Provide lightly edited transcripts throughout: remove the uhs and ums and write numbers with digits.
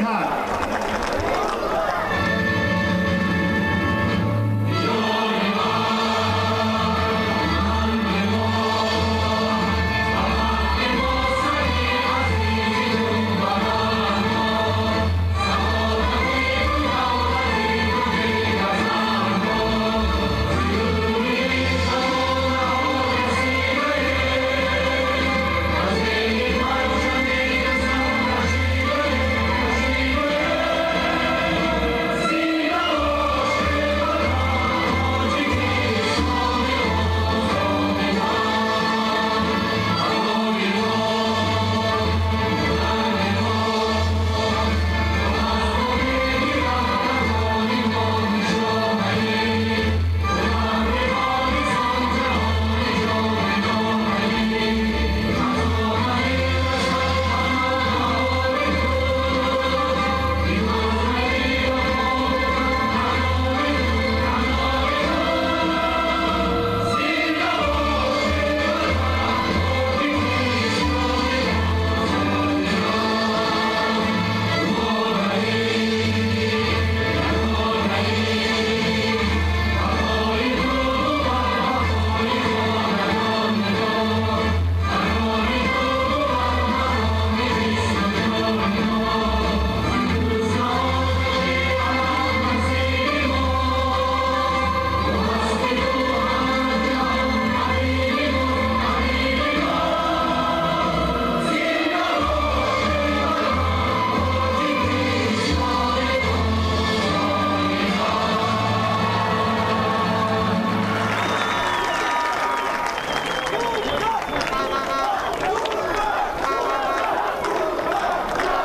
медиҳад.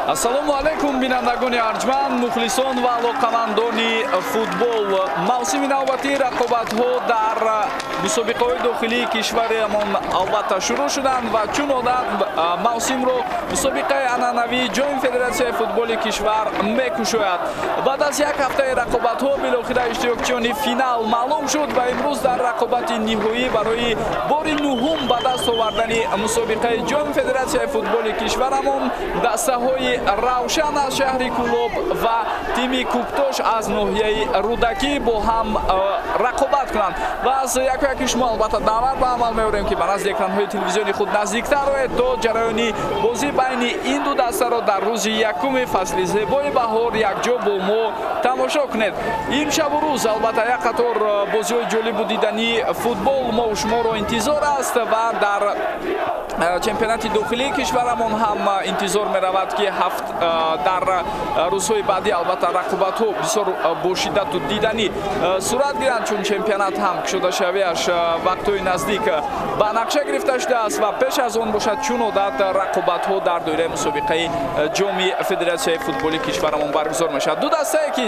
Ассалому алайкум, бинандагони арҷманд, мухлисон ва алоқамандони футбол. Мавсими навбатии рақобатҳо дар мусобиқаҳои дохилии кишварамон албатта шурӯъ шуданд ва чун одат мавсимро мусобиқаи анъанавии Ҷоми Федератсияи футболи кишвар мекушояд. Баъд аз як ҳафтаи рақобатҳо билохира иштирокчиёни финал маълум шуд ва имрӯз дар рақобати ниҳоӣ барои бори нуҳум ба даст овардани мусобиқаи Ҷоми Федератсияи футболи кишварамон дастаҳои Равшан аз шаҳри Кӯлоб ва тими Кӯктош аз ноҳияи Рӯдакӣ бо ҳам рақобат кунанд. Ва аз яку яки шумо албатта даъват ба амал меорем, ки ба назди экранҳои телевизиони худ наздиктар оед, то ҷараёни бозӣ байни ин ду дастаро дар рӯзи якуми фасли зебои баҳор якҷо бо мо тамошо кунед. Имшабу рӯз албатта як қатор бозиҳои ҷолибу дидании футбол мо шуморо интизор аст ва дар чемпионати дохилии кишварамон ҳам интизор меравад, ки ҳафт дар рӯзҳои баъдӣ албатта рақобатҳо бисёр бо шиддату диданӣ сурат гиранд, чун чемпионат ҳам кушодашавиаш вақтҳои наздик ба нақша гирифта шудааст ва пеш аз он бошад чун одат рақобатҳо дар доираи мусобиқаи Ҷоми Федератсияи футболи кишварамон баргузор мешавад. Ду дастае ки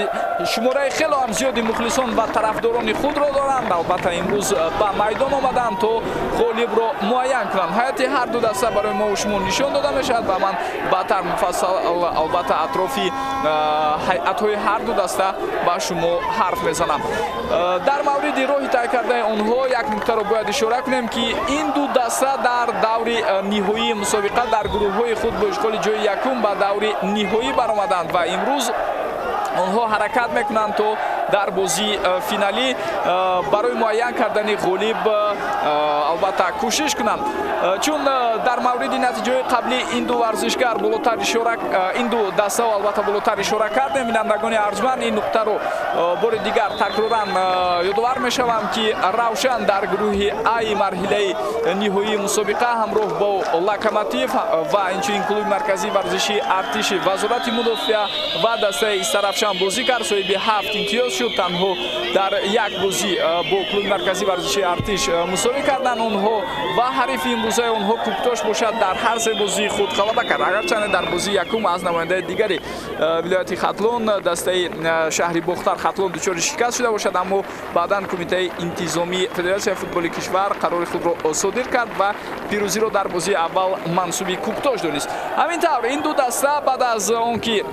шумораи хело ҳам зиёди мухлисон ва тарафдорони худро доранд, албатта имрӯз ба майдон омаданд то ғолибро муайян кунанд. Ҳайати ҳар ду даста барои мо шумо нишон дода мешавад ва ман баъдтар муфассал албатта атрофи ҳайатҳои ҳар ду даста ба шумо ҳарф мезанам. Дар мавриди роҳи тай кардаи онҳо як нуктаро бояд ишора кунем, ки ин ду даста дар даври ниҳоии мусобиқа дар гурӯҳҳои худ бо ишғоли ҷои якум ба даври ниҳоӣ баромаданд ва имрӯз онҳо ҳаракат мекунанд то дар бозии финалӣ барои муайян кардани ғолиб албатта кӯшиш кунанд. Чун дар мавриди натиҷаҳои қаблӣ ин ду варзишгар болотар ишора, ин ду дастао албатта болотар ишора кардем. Бинандагони арҷманд, ин нуқтаро бори дигар такроран ёдовар мешавам, ки Равшан дар гурӯҳи Аи марҳилаи ниҳоии мусобиқа ҳамроҳ бо Локомотив ва инчунин клуби марказии варзишии Артиши Вазорати мудофиа ва дастаи Истарафшан бозӣ кард, соҳиби 7 имтиёз шуд. Танҳо дар як бозӣ бо клуби марказии варзишии Артиш мусовӣ карданд онҳо ва ҳарифи имрӯзаи онҳо Кӯктош бошад дар ҳар се бозии худ ғалаба кард. Агарчанде дар бозии якум аз намояндаи дигари вилояти Хатлон дастаи шаҳри Бохтар Хатлон дучори шикаст шуда бошад, аммо баъдан кумитаи интизомии Федератсияи футболи кишвар қарори худро содир кард ва пирӯзиро дар бозии аввал мансуби Кӯктош донист. Ҳамин тавр ин ду даста баъд аз он ки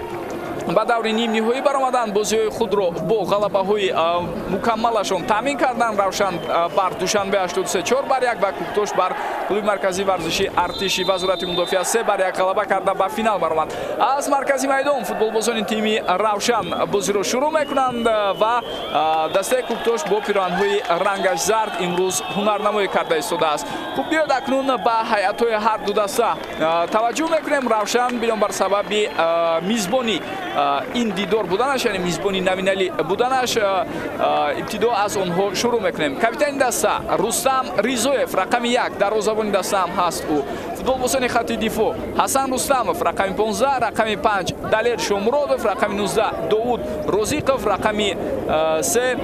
Ба даври нимниҳоӣ баромаданд, бозиҳои худро бо ғалабаҳои мукаммалашон таъмин карданд. Равшан бар Душанбе 83-4-1 ва Куктош бар клуби марказии варзиши артиши Вазорати мудофиа 3-1 ғалаба карда ба финал баромад. Аз маркази майдон футболбозони тими Равшан бозиро шурӯъ мекунанд ва дастаи Куктош бо пироҳанҳои рангаш зард имрӯз ҳунарнамоӣ карда истодааст. Хуб, биёд акнун ба ҳайатҳои ҳар ду даста таваҷҷӯҳ мекунем. Равшан бинобар сабаби мизбони ин дидор буданаш, яъне мизбони номиналӣ буданаш, ибтидо аз онҳо шурӯъ мекунем. Капитани даста Рустам Ризоев, рақами 1, дарвозабони даста ҳам ҳаст ӯ. Футболбозони хати дифоъ Ҳасан Рустамов, рақами 15, рақами 5 Далер Шомуродов, рақами 19 Довуд Розиқов, рақами 3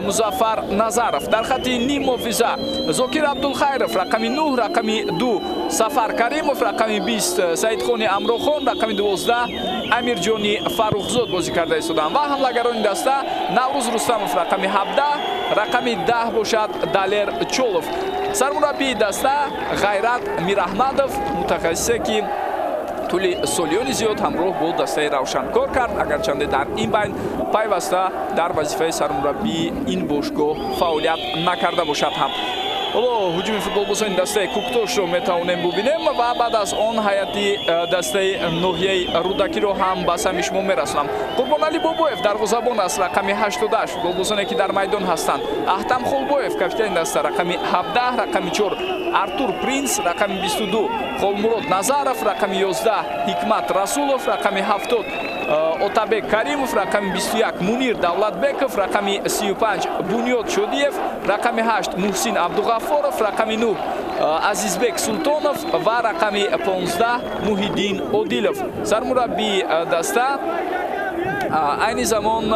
Музаффар Назаров. Дар хати ниммуҳофиза Зокир Абдулхайров, рақами 9, рақами 2 Сафар Каримов, рақами 20 Саидхони Амрохон, рақами 12 Амирҷони Фаррухзод бозӣ карда истоданд. Ва ҳамлагарони даста Наврӯз Рустамов, рақами 17, рақами 10 бошад Далер Чолов. Сармураббии даста Ғайрат Мираҳмадов, мутахассисе ки тӯли солиёни зиёд ҳамроҳ бо дастаи Равшан кор кард, агарчанде дар ин байн пайваста дар вазифаи сармураббии ин бошгоҳ фаъолият накарда бошад ҳам. Ҳоло ҳуҷуми футболбозони дастаи Куктошро метавонем бубинем ва баъд аз он ҳайати дастаи ноҳияи Рӯдакиро ҳам ба сами шумо мерасонам. Қурбоналӣ Бобоев дарвозабон аст, рақами 88, футболбозоне ки дар майдон ҳастанд. Аҳтам Холбоев, капитани даста, рақами 17, рақами 4 Артур Принс, рақами 22 Холмурод Назаров, рақами 11 Ҳикмат Расулов, рақами 70 Отабек Каримов, рақами 21 Мунир Давлатбеков, рақами 35 Бунёд Шодиев, рақами 8 Муҳсин Абдуғаффоров, рақами 9 Азизбек Султонов ва рақами 15 Муҳиддин Одилов. Сармураббии даста айни замон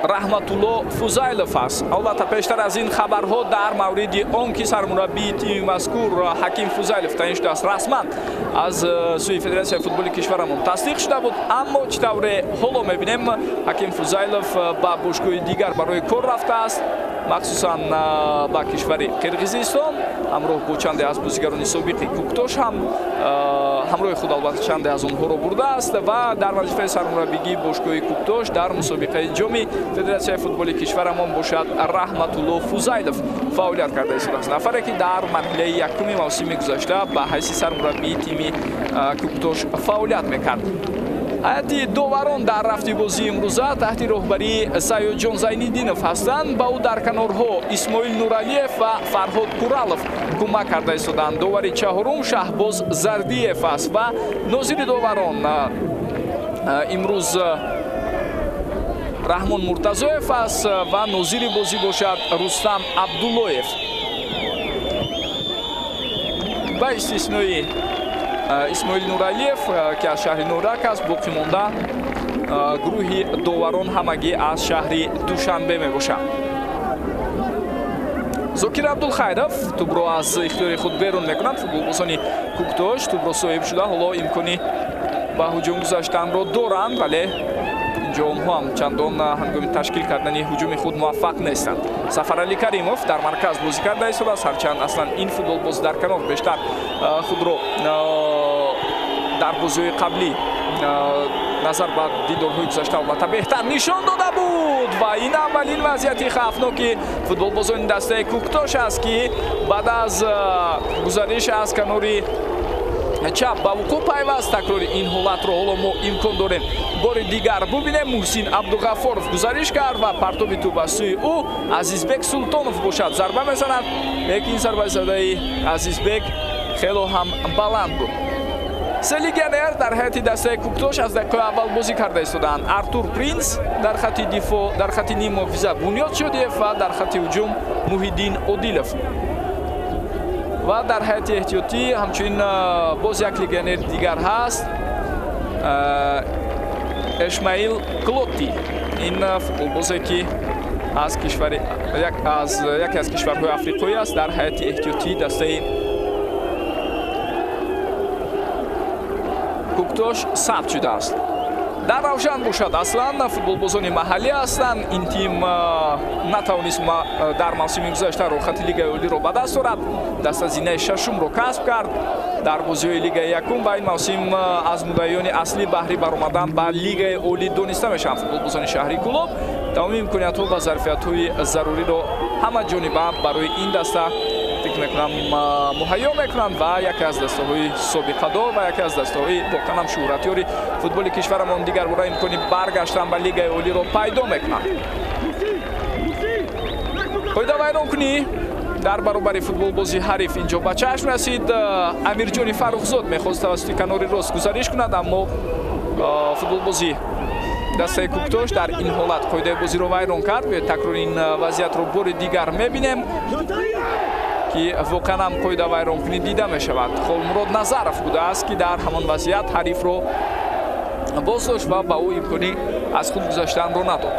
Раҳматулло Фузайлов аст. Албатта, пештар аз ин хабарҳо дар мавриди он ки сармураббии тими мазкур Ҳаким Фузайлов таъин шудааст, расман аз сӯи Федератсияи футболи кишварамон тасдиқ шуда буд, аммо чӣ тавре ҳоло мебинем, Ҳаким Фузайлов ба бошгоҳи дигар барои кор рафтааст, махсусан ба кишвари Қирғизистон, ҳамроҳ бо чанде аз бозигарони собиқи Куктош ҳам ҳамроҳи худ албатта чанде аз онҳоро бурдааст ва дар вазифаи сармураббигии бошгоҳи Куктош дар мусобиқаи ҷоми Федератсияи футболи кишварамон бошад Раҳматулло Фузайлов фаъолият карда истодааст. Нафаре ки дар марҳилаи якуми мавсими гузашта ба ҳайси сармураббии тими Куктош фаъолият мекард. Ҳайати доварон дар рафти бозии имрӯза таҳти роҳбарии Саёдҷон Зайниддинов ҳастанд. Ба ӯ дар канорҳо Исмоил Нуралиев ва Фарҳод Куралов кӯмак карда истоданд. Довари чаҳорум Шаҳбоз Зардиев аст ва нозири доварон имрӯз Раҳмон Муртазоев аст ва нозири бозӣ бошад Рустам Абдуллоев. Ба истиснои Исмоил Нуралиев, ки аз шаҳри Норак аст, боқӣ монда гурӯҳи доварон ҳамагӣ аз шаҳри Душанбе мебошанд. Зокир Абдулхайров тӯбро аз ихтиёри худ берун мекунад. Футболбозони Куктош тӯбро соҳиб шуда, ҳоло имкони ба ҳуҷум гузаштанро доранд, вале инҷо онҳо ҳам чандон ҳангоми ташкил кардани ҳуҷуми худ муваффақ нестанд. Сафаралӣ Каримов дар марказ бозӣ карда истодааст, ҳарчанд аслан ин футболбоз дар канор бештар худро дар бозиҳои қаблӣ назар ба дидорҳои гузашта албатта беҳтар нишон дода буд ва ин аввалин вазъияти хавфноки футболбозони дастаи Куктош аст, ки баъд аз гузариш аз канори чап ба вуқӯъ пайваст. Такрори ин ҳолатро ҳоло мо имкон дорем бори дигар бубинем. Муҳсин Абдуғаффоров гузариш кард ва партоби тӯб ба сӯи ӯ Азизбек Султонов бошад зарба мезанад, лекин зарбаи задаи Азизбек хело ҳам баланд буд. Се легионер дар ҳайати дастаи Куктош аз дақиқаи аввал бозӣ карда истодаанд. Артур Принс дар хати дифоъ, дар хати ниммуҳофиза Бунёд Шодиев ва дар хати ҳуҷум Муҳиддин Одилов. Ва дар ҳайати эҳтиётӣ ҳамчунин боз як легионери дигар ҳаст, Эшмаил Клотти. Ин футболбозе ки аз кишвари яке аз кишварҳои африқоӣ аст, дар ҳайати эҳтиётии дастаи Куктош сабт шудааст. Дар Равшан бошад аслан футболбозони маҳаллӣ ҳастанд. Ин тим натавонист дар мавсими гузашта роҳхати Лигаи Олиро ба даст орад. Даста зинаи шашумро касб кард. Дар бозиҳои Лигаи якум ва ин мавсим аз муддаиёни аслӣ баҳри баромадан ба Лигаи олӣ дониста мешаванд. Футболбозони шаҳри Кӯлоб тамоми имкониятҳо ва зарфиятҳои заруриро ҳама ҷониба барои ин даста фикр мекунам муҳайё мекунанд ва яке аз дастаҳои собиқадор ва яке аз дастаҳои воқеан ҳам шӯҳратёри футболи кишварамон дигар бора имкони баргаштан ба Лигаи олиро пайдо мекунанд. Қоида вайронкунӣ дар баробари футболбози ҳариф инҷо ба чашм расид. Амирҷони Фаррухзод мехост тавассути канори рост гузариш кунад, аммо футболбози дастаи Кӯктош дар ин ҳолат қоидаи бозиро вайрон кард. Биёед такрори ин вазъиятро бори дигар мебинем, ки воқеан ҳам қоида вайронкунӣ дида мешавад. Холмурод Назаров будааст, ки дар ҳамон вазъият ҳарифро боздошт ва ба ӯ имконӣ аз худ гузаштанро надод.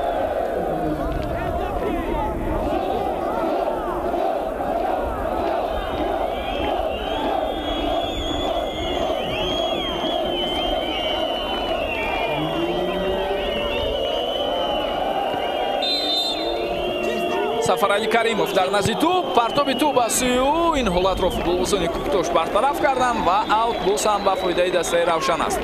Сафарали Каримов дар назди тӯб, партоби тӯб аз сӯи ӯ. Ин ҳолатро футболбозони Кӯктош бартараф карданд ва аут боз ҳам ба фоидаи дастаи Равшан аст.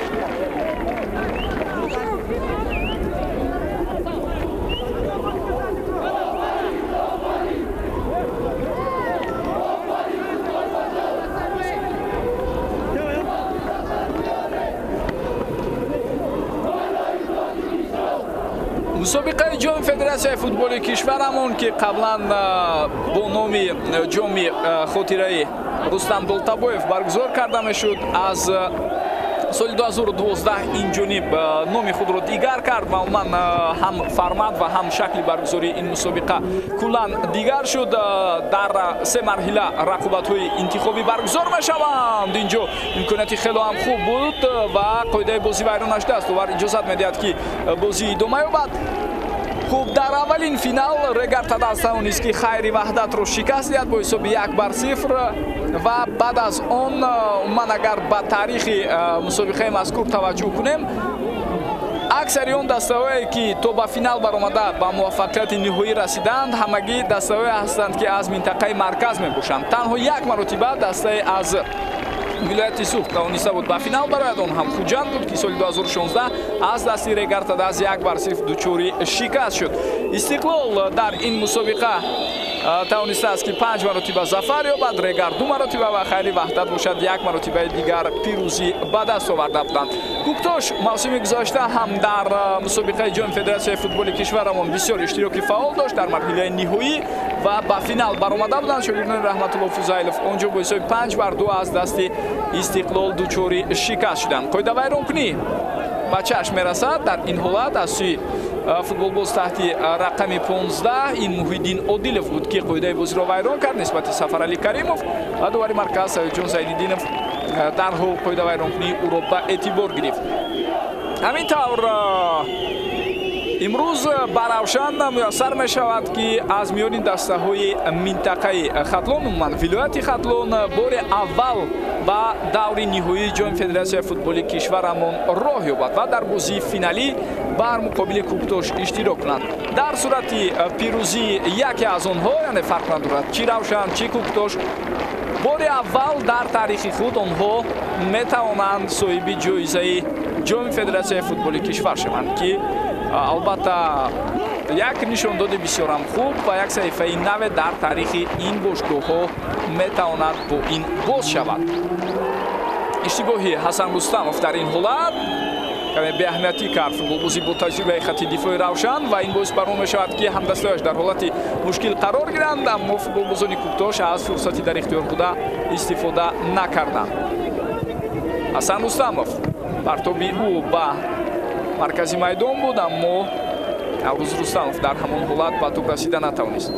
Мусобиқаи ҷоми Федератсияи футболи кишварамон, ки қаблан бо номи ҷоми хотираи Рустам Долтабоев баргузор карда мешуд, аз соли 2012 ин ҷониб номи худро дигар кард ва умуман ҳам формат ва ҳам шакли баргузории ин мусобиқа куллан дигар шуд. Дар се марҳила рақобатҳои интихобӣ баргузор мешаванд. Инҷо имконияти хело ҳам хуб буд ва қоидаи бозӣ вайрон нашудааст. Довар иҷозат медиҳад, ки бозӣ идома ёбад. Хуб, дар аввалин финал Регар Тадаз тавонист, ки Хайри Ваҳдатро шикаст диҳад бо ҳисоби 1-0 ва баъд аз он умуман агар ба таърихи мусобиқаи мазкур таваҷҷӯҳ кунем, аксари он дастаҳое, ки то ба финал баромада ба муваффақияти ниҳоӣ расиданд, ҳамагӣ дастаҳое ҳастанд, ки аз минтақаи марказ мебошанд. Танҳо як маротиба дастае аз вилояти Суғд тавониста буд ба финал барояд, он ҳам Хуҷанд буд, ки соли 2016 аз дасти Регар Тадаз 1-0 дучори шикаст шуд. Истиқлол дар ин мусобиқа тавонистааст, ки 5 маротиба зафар ёбад, Регар 2 маротиба ва Хайри Ваҳдат бошад 1 маротибаи дигар пирӯзӣ ба даст оварда буданд. Кӯктош мавсими гузашта ҳам дар мусобиқаи ҷоми Федератсияи футболи кишварамон бисёр иштироки фаъол дошт дар марҳилаи ниҳоӣ ва ба финал баромада буданд. Шогирдони Раҳматулло Фузайлов онҷо бо ҳисоби 5-2 аз дасти Истиқлол дучори шикаст шуданд. Қоидавайронкунӣ ба чашм мерасад дар ин ҳолат аз сӯи футболбоз таҳти рақами 15. Ин Муҳиддин Одилов буд, ки қоидаи бозиро вайрон кард нисбати Сафарали Каримов ва довари марказ Саидҷон Зайниддинов дарҳол қоидавайронкунии ӯро ба эътибор гирифт. Ҳамин тавр имрӯз ба Равшан муяссар мешавад, ки аз миёни дастаҳои минтақаи Хатлон, умуман вилояти Хатлон, бори аввал ба даври ниҳоии ҷоми Федератсияи футболи кишварамон роҳ ёбад ва дар бозии финалӣ бар муқобили Кӯктош иштирок кунанд. Дар сурати пирӯзии яке аз онҳо, яъне фарқ надорад чӣ Равшан, чӣ Кӯктош, бори аввал дар таърихи худ онҳо метавонанд соҳиби ҷоизаи ҷоми Федератсияи футболи кишвар шаванд, ки албатта як нишондоди бисёрам хуб ва як саҳифаи наве дар таърихи ин бошгоҳҳо метавонад бо ин боз шавад. Иштибоҳи Ҳасан Рустамов дар ин ҳолат каме беаҳамиятӣ кард футболбозӣ бо таҷрибаи хати дифои Равшан ва ин боис бар он мешавад, ки ҳамдастаҳояш дар ҳолати мушкил қарор гиранд, аммо футболбозони Кӯктош аз фурсати дар ихтиёр буда истифода накарданд. Ҳасан Рустамов партоби ӯ ба маркази майдон буд, аммо Наврӯз Рустамов дар ҳамон ҳолат ба тӯб расида натавонист.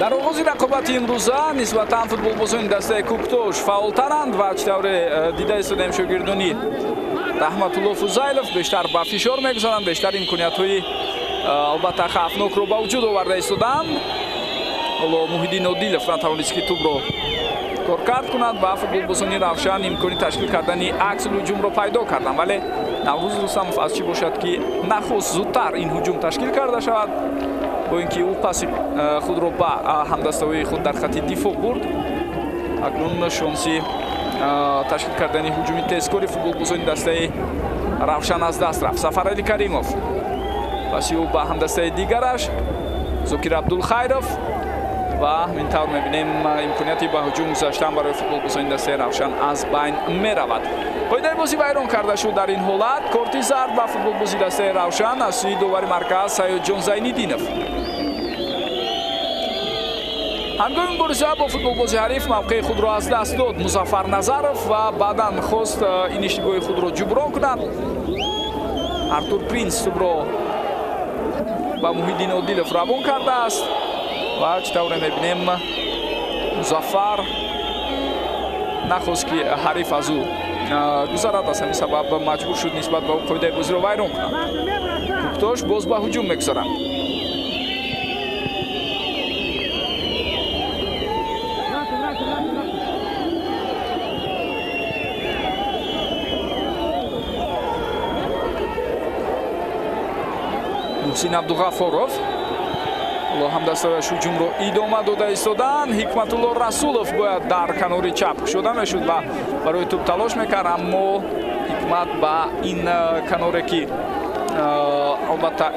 Дар оғози рақобати имрӯза нисбатан футболбозони дастаи Куктош фаъолтаранд ва чӣ тавре дида истодаем, шогирдони Раҳматулло Фузайлов бештар ба фишор мегузаранд, бештар имкониятҳои албатта хавфнокро ба вуҷуд оварда истоданд. Ҳоло Муҳиддин Одилов натавонист, ки тӯбро коркард кунад ва футболбозони Равшан имкони ташкил кардани аксулҳуҷумро пайдо карданд, вале Наврӯз Рустамов аз чӣ бошад, ки нахуст зудтар ин ҳуҷум ташкил карда шавад, бо ин ки ӯ паси худро ба ҳамдастаҳои худ дар хати дифоъ бурд. Акнун шонси ташкил кардани ҳуҷуми тезкори футболбозони дастаи Равшан аз даст рафт. Сафарали Каримов паси ӯ ба ҳамдастаи дигараш Зокир Абдулхайров ва ҳамин тавр мебинем, имконияти ба ҳуҷум гузаштан барои футболбозони дастаи Равшан аз байн меравад. Қоидаи бозӣ вайрон карда шуд. Дар ин ҳолат корти зард ба футболбози дастаи Равшан аз сӯи довари марказ Саёдҷон Зайниддинов. Ҳангоми мубориза бо футболбози ҳариф мавқеи худро аз даст дод Музаффар Назаров ва баъдан хост ин иштибоҳи худро ҷуброн кунад. Артур Принс тӯбро ба Муҳиддин Одилов равон кардааст ва чӣ тавре мебинем, Музаффар нахост, ки ҳариф аз ӯ гузарад, аз ҳамин сабаб маҷбур шуд нисбат ба ӯ қоидаи бозиро вайрон кунад. Куктош боз ба ҳуҷум мегузаранд. Муҳсин Абдуғаффоров ҳоло ҳамдастааш ҳуҷумро идома дода истоданд. Ҳикматулло Расулов бояд дар канори чап кушода мешуд ва барои тӯб талош мекард, аммо Ҳикмат ба ин каноре, ки албатта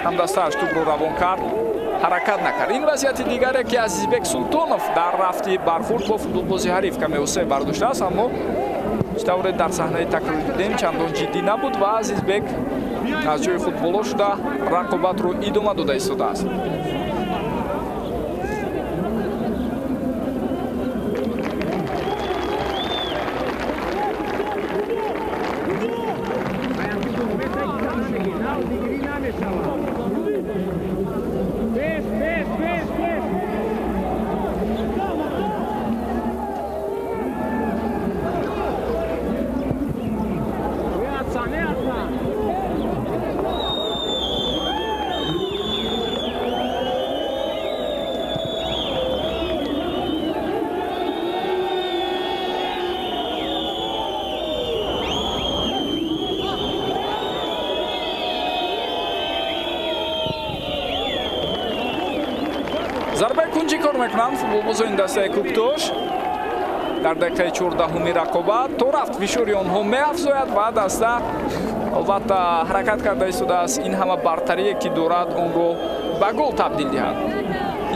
ҳамдастааш тӯбро равон кард, ҳаракат накард. Ин вазъияти дигаре, ки Азизбек Султонов дар рафти бархурд бо футболбози ҳариф каме осеб бардоштааст, аммо чӣ тавре дар саҳнаи такрорӣ дидем, чандон ҷиддӣ набуд ва Азизбек аз ҷои худ боло шуда рақобатро идома дода истодааст. Зарбаи кунҷӣ кор мекунанд футболбозони дастаи Куктош. Дар дақиқаи 14-уми рақобат то рафт фишори онҳо меафзояд ва даста албатта ҳаракат карда истодааст ин ҳама бартарие, ки дорад, онро ба гол табдил диҳад.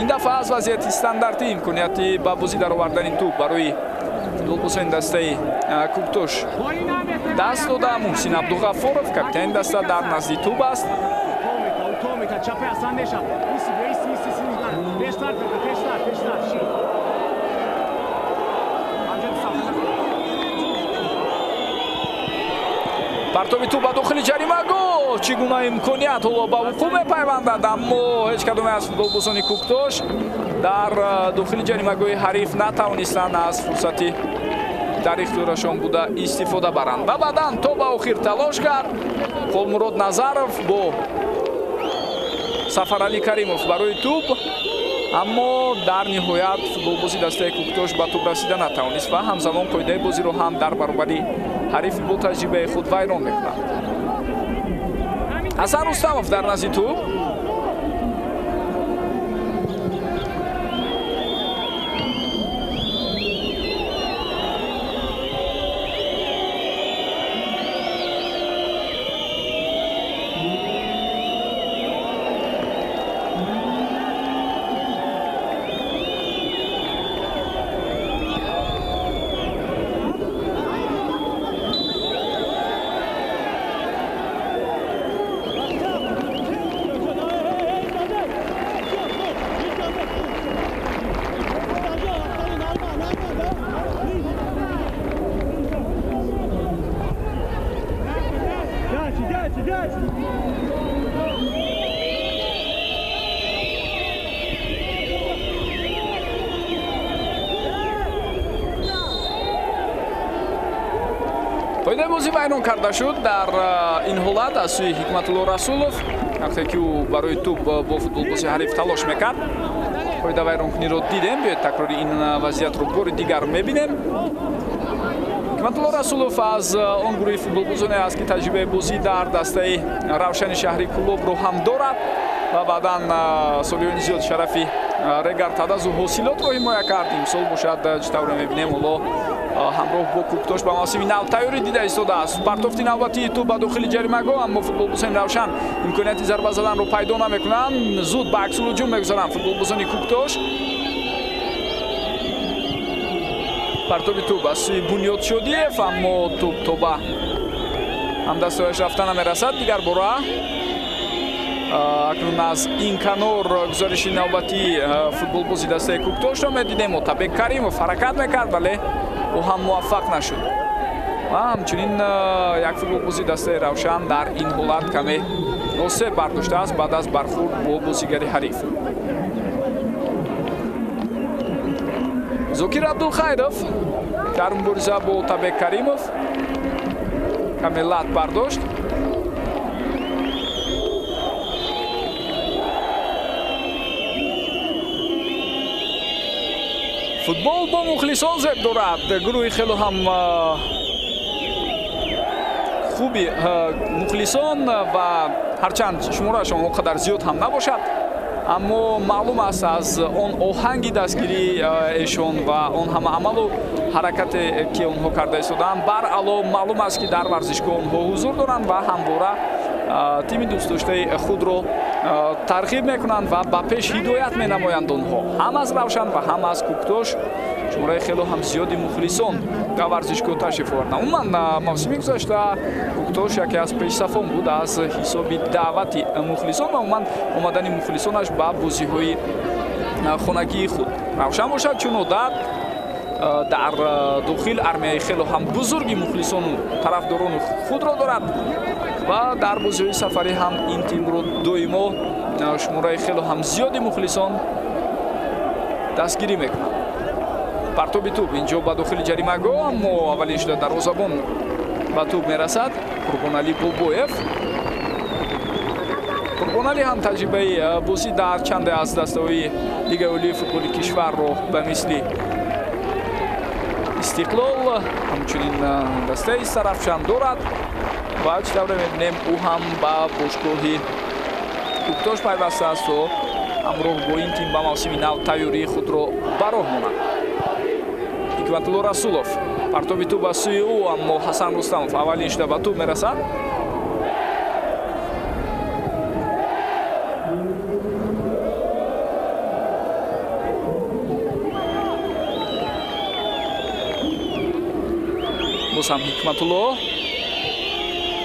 Ин дафъа аз вазъияти стандартӣ имконияти ба бозӣ даровардани тӯб барои футболбозони дастаи Куктош даст дода. Муҳсин Абдуғаффоров, капитани даста, дар назди тӯб аст. Партоби тӯб ба дохили ҷаримагоҳ, чӣ гуна имконият ҳоло ба вуқӯъ мепайвандад, аммо ҳеҷ кадоме аз футболбозони Куктош дар дохили ҷаримагоҳи ҳариф натавонистанд аз фурсати дар ихтиёрашон буда истифода баранд ва баъдан то ба охир талош кард Холмурод Назаров бо Сафарали Каримов барои тӯб, аммо дар ниҳоят футболбози дастаи Куктош ба тӯб расида натавонист ва ҳамзамон қоидаи бозиро ҳам дар баробари ҳарифи бо таҷрибаи худ вайрон мекунад. Ҳасан Рустамов дар назди тӯб. Қоидаи бозӣ вайрон карда шуд дар ин ҳолат аз сӯи Ҳикматулло Расулов, вақте ки ӯ барои тӯб бо футболбози ҳариф талош мекард. Қоида вайронкуниро дидем. Биёед такрори ин вазъиятро бори дигар мебинем. Ҳикматулло Расулов аз он гурӯҳи футболбозоне аст, ки таҷрибаи бозӣ дар дастаи Равшани шаҳри Кӯлобро ҳам дорад ва баъдан солиёни зиёд шарафи Регар Тадазу ҳосилотро ҳимоя кард. Имсол бошад, чӣ тавре мебинем, ҳоло ҳамроҳ бо Кӯктош ба мавсими нав тайёрӣ дида истодааст. Партофти навбатии тӯб ба дохили ҷаримагоҳ, аммо футболбозони Равшан имконияти зарба заданро пайдо намекунанд. Зуд ба аксулҳуҷум мегузаранд футболбозони Кӯктош. Партоби тӯб аз сӯи Бунёд Шодиев, аммо тӯб то ба ҳамдастояш рафта намерасад. Дигар бора акнун аз ин канор гузориши навбатии футболбози дастаи Кӯктошро медидем. Отабек Каримов ҳаракат мекард, вале ӯ ҳам муваффақ нашуд. Ва ҳамчунин як футболбози дастаи Равшан дар ин ҳолат каме осеб бардоштааст баъд аз бархӯрд бо бозигари ҳариф. Зокир Абдулхайров дар мубориза бо Отабек Каримов каме лат бардошт. Футбол бо мухлисон зеб дорад. Гурӯҳи хело ҳам хуби мухлисон ва ҳарчанд шумораашон он қадар зиёд ҳам набошад, аммо маълум аст аз он оҳанги дастгирии эшон ва он ҳама амалу ҳаракате ки онҳо карда истодаанд, баръало маълум аст, ки дар варзишгоҳ онҳо ҳузур доранд ва ҳамвора тими дӯстдоштаи худро тарғиб мекунанд ва ба пеш ҳидоят менамоянд. Онҳо ҳам аз Равшан ва ҳам аз Кӯктош шумораи хело ҳам зиёди мухлисон дар варзишгоҳ ташриф оварданд. Умуман мавсими гузашта Кӯктош яке аз пешсафон буд аз ҳисоби даъвати мухлисон ва умуман омадани мухлисонаш ба бозиҳои хонагии худ. Равшан бошад, чун одат дар дохил армияи хело ҳам бузурги мухлисону тарафдорону худро дорад ва дар бозиҳои сафарӣ ҳам ин тимро доимо шумораи хело ҳам зиёди мухлисон дастгирӣ мекунанд. Партоби тӯб инҷо ба дохили ҷаримагоҳ, аммо аввалин шуда дарвозабон ба тӯб мерасад. Қурбоналӣ Бобоев. Қурбоналӣ ҳам таҷрибаи бозӣ дар чанде аз дастаҳои Лигаи олии футболи кишварро ба мисли Истиқлол, ҳамчунин дастаи Сарафшан дорад ва чӣ тавре мебинем, ӯ ҳам ба бошгоҳи Кӯктош пайвастааст то ҳамроҳ бо ин тим ба мавсими нав тайёрии худро ба роҳ монад. Ҳикматулло Расулов партоби тӯб ба сӯи ӯ, аммо Ҳасан Рустамов аввалин шуда ба тӯб мерасад. Боз ҳам Ҳикматулло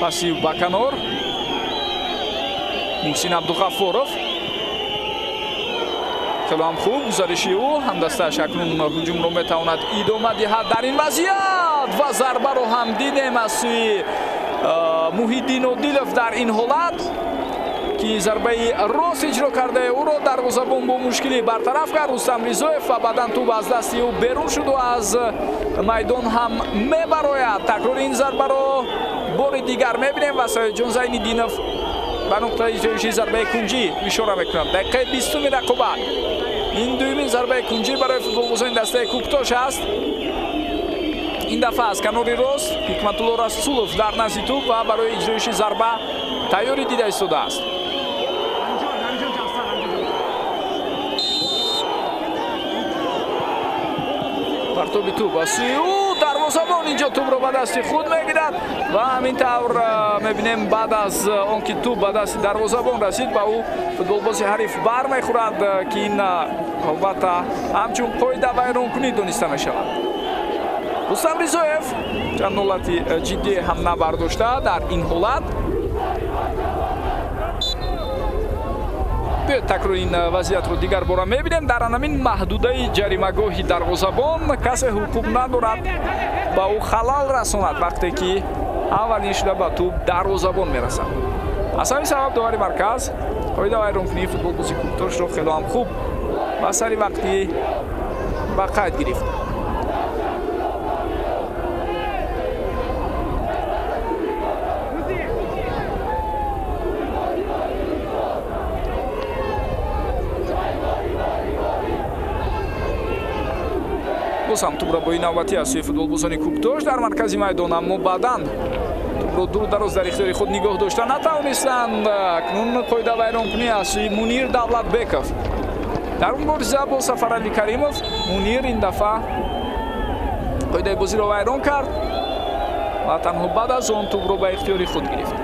паси ба канор. Муҳсин Абдуғаффоров хело ҳам хуб гузариши ӯ, ҳамдастааш акнун ҳуҷумро метавонад идома диҳад дар ин вазъият ва зарбаро ҳам дидем аз сӯи Муҳиддин Одилов дар ин ҳолат, ки зарбаи рост иҷро кардаи ӯро дарвозабон бо мушкилӣ бартараф кард Рустам Ризоев ва баъдан тӯб аз дасти ӯ берун шуду аз майдон ҳам мебарояд. Такрори ин зарбаро бори дигар мебинем ва Саидҷон Зайниддинов ба нуқтаи иҷроиши зарбаи кунҷӣ ишора мекунад. Дақиқаи 20-уми рақобат. Ин дуюмин зарбаи кунҷӣ барои футболбозони дастаи Кӯктош аст. Ин дафъа аз канори рост Ҳикматулло Расулов дар назди тӯб ва барои иҷроиши зарба тайёрӣ дида истодааст. Партоби тӯб аз сӯи ӯ, дарвозабон инҷо тӯбро ба дасти худ мегирад ва ҳамин тавр мебинем баъд аз он ки тӯб ба дасти дарвозабон расид, ба ӯ футболбози ҳариф бармехӯрад, ки ин албатта ҳамчун қоида вайронкунӣ дониста мешавад. Рустам Ризоев чанд ҳолати ҷиддӣ ҳам набардошта дар ин ҳолат. Биёед такрори ин вазъиятро дигар бора мебинем. Дар ҳамин маҳдудаи ҷаримагоҳи дарвозабон касе ҳуқуқ надорад ба ӯ халал расонад, вақте ки аввалин шуда ба тӯб дарвозабон мерасад. Аз ҳамин сабаб довари марказ қоида вайронкунии футболбози Кӯктошро хело ҳам хуб ба сари вақтӣ ба қайд гирифт. Боз ҳам тӯбрабои навбатӣ аз сӯи футболбозони Кӯктош дар маркази майдон, аммо баъдан тӯбро дуру дароз дар ихтиёри худ нигоҳ дошта натавонистанд. Акнун қоидавайронкунӣ аз сӯи Мунир Давлатбеков. Дар мубориза бо Сафаралӣ Каримов Мунир ин дафъа қоидаи бозиро вайрон кард ва танҳо баъд аз он тӯбро ба ихтиёри худ гирифт.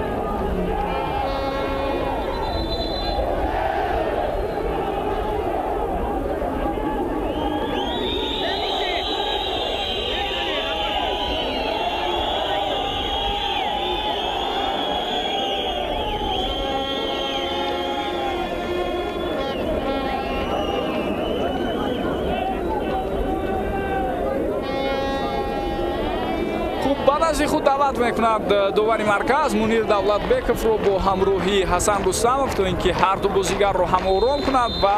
Ба назди худ даъват мекунад довари марказ Мунир Давлатбековро бо ҳамроҳии Ҳасан Рустамов, то ин ки ҳарду бозигарро ҳам ором кунад ва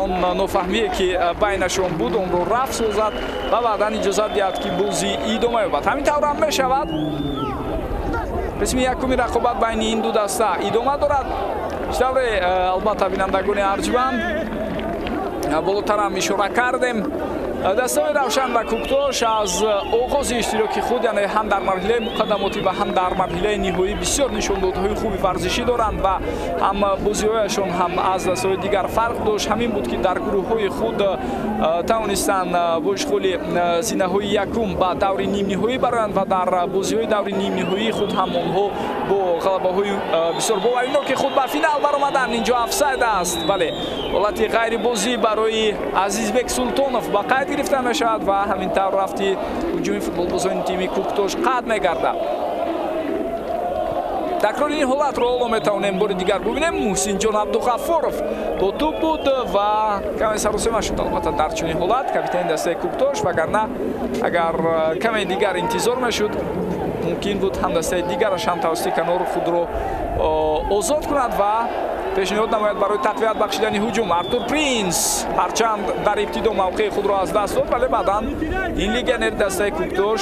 он нофаҳмие ки байнашон буд онро рафт созад ва баъдан иҷозат диҳад ки бозӣ идома ёбад. Ҳамин тавр ҳам мешавад. Қисми якуми рақобат байни ин ду даста идома дорад. Чӣ тавре албатта бинандагони арҷманд болотарам ишора кардем, дастаҳои Равшан ва Кӯктош аз оғози иштироки худ, яъне ҳам дар марҳилаи муқаддамотӣ ва ҳам дар марҳилаи ниҳоӣ бисёр нишондодҳои хуби варзишӣ доранд ва ҳам бозиҳояшон ҳам аз дастаҳои дигар фарқ дошт. Ҳамин буд ки дар гурӯҳҳои худ тавонистанд бо ишғоли зинаҳои якум ба даври нимниҳоӣ бароянд ва дар бозиҳои даври нимниҳоии худ ҳам онҳо бо ғалабаҳои бисёр бовариноки худ ба финал баромаданд. Инҷо офсайд аст, бале, ҳолати ғайрибозӣ барои Азизбек Султонов ба қайд гирифта мешавад ва ҳамин тавр рафти ҳуҷуми футболбозони тими Кӯктош қатъ мегардад. Такрори ин ҳолатро ҳоло метавонем бори дигар бубинем. Муҳсинҷон Абдуғаффоров бо тӯб буд ва каме саросема шуд албатта дар чунин ҳолат капитани дастаи Кӯктош, вагарна агар каме дигар интизор мешуд мумкин буд ҳам дастаи дигараш ҳам тавассути канор худро озод кунад ва пешниҳод намояд барои тақвият бахшидани ҳуҷум. Артур Принс ҳарчанд дар ибтидо мавқеи худро аз даст дод, вале баъдан ин легионери дастаи Кӯктош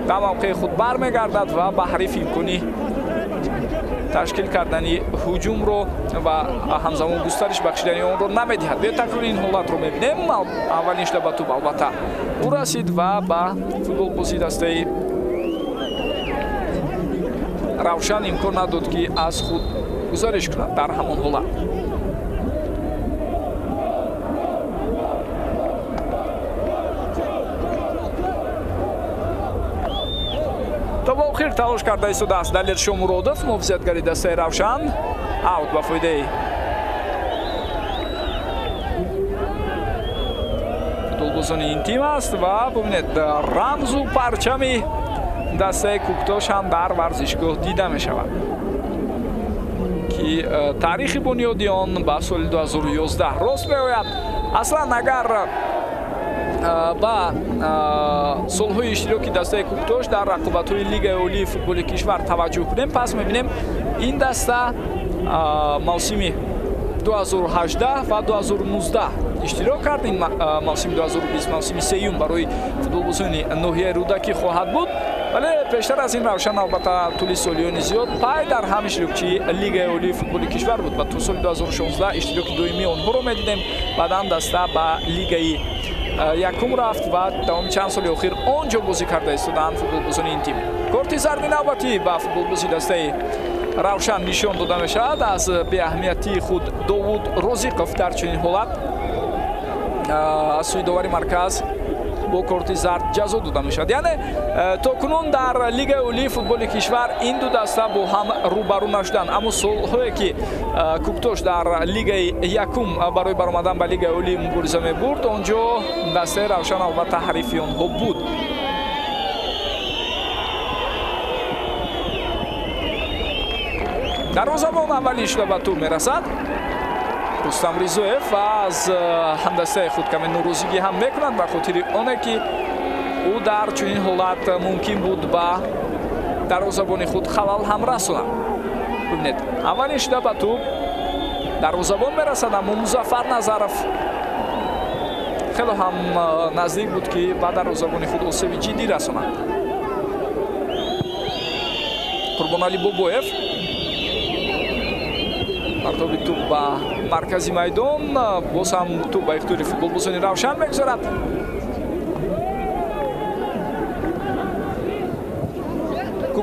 ба мавқеи худ бармегардад ва ба ҳариф имкони ташкил кардани ҳуҷумро ва ҳамзамон густариш бахшидани онро намедиҳад. Биё такрори ин ҳолатро мебинем. Аввалин шуда ба тӯб албатта ӯ расид ва ба футболбозии дастаи Равшан имкон надод ки аз худ гузариш кунад дар ҳамон ҳолат. То ба охир талош карда истодааст Далер Шомуродов, муҳофизатгари дастаи Равшан. Аут ба фоидаи футболбозони ин тим аст ва бубинед рамзу парчами дастаи Кӯктош ҳам дар варзишгоҳ дида мешавад ки таърихи бунёди он ба соли 2011 рост меояд. Аслан агар ба солҳои иштироки дастаи Кӯктош дар рақобатҳои Лигаи олии футболи кишвар таваҷҷӯҳ кунем, пас мебинем ин даста мавсими 2018 ва 2019 иштирок кард. Ин мавсими 2020 мавсими сеюм барои футболбозони ноҳияи Рӯдакӣ хоҳад буд. Вале пештар аз ин Равшан албатта тӯли солиёни зиёд пай дар ҳам иштирокчии Лигаи олии футболи кишвар буд ва то соли 2016 иштироки доимии онҳоро медидем. Баъдан даста ба Лигаи якум рафт ва давоми чанд соли охир он ҷо бозӣ карда истодаанд футболбозони ин тим. Корти зарди навбатӣ ба футболбози дастаи Равшан нишон дода мешавад. Аз беаҳамиятии худ Довуд Розиқов дар чунин ҳолат аз сӯи довари марказ бо корти зард ҷазо дода мешавад. Яъне то кунун дар Лигаи олии футболи кишвар ин ду даста бо ҳам рӯбарӯ нашуданд, аммо солҳое ки Кӯктош дар Лигаи якум барои баромадан ба Лигаи олӣ мубориза мебурд, он ҷо дастаи Равшан албатта ҳарифи онҳо буд. Дарвозабон аввалин шуда ба тур мерасад Рустам Ризоев ва аз ҳамдастаи худ каме норозигӣ ҳам мекунад ба хотири оне ки ӯ дар чунин ҳолат мумкин буд ба дарвозабони худ халал ҳам расонад. Бибинед, аввалин шуда ба тӯб дарвозабон мерасад, аммо Музаффар Назаров хело ҳам наздик буд ки ба дарвозабони худ осеби ҷиддӣ расонад. Қурбоналӣ Бобоев партоби тӯб ба маркази майдон, боз ҳам тӯб ба ихтиёри футболбозони Равшан мегузарад.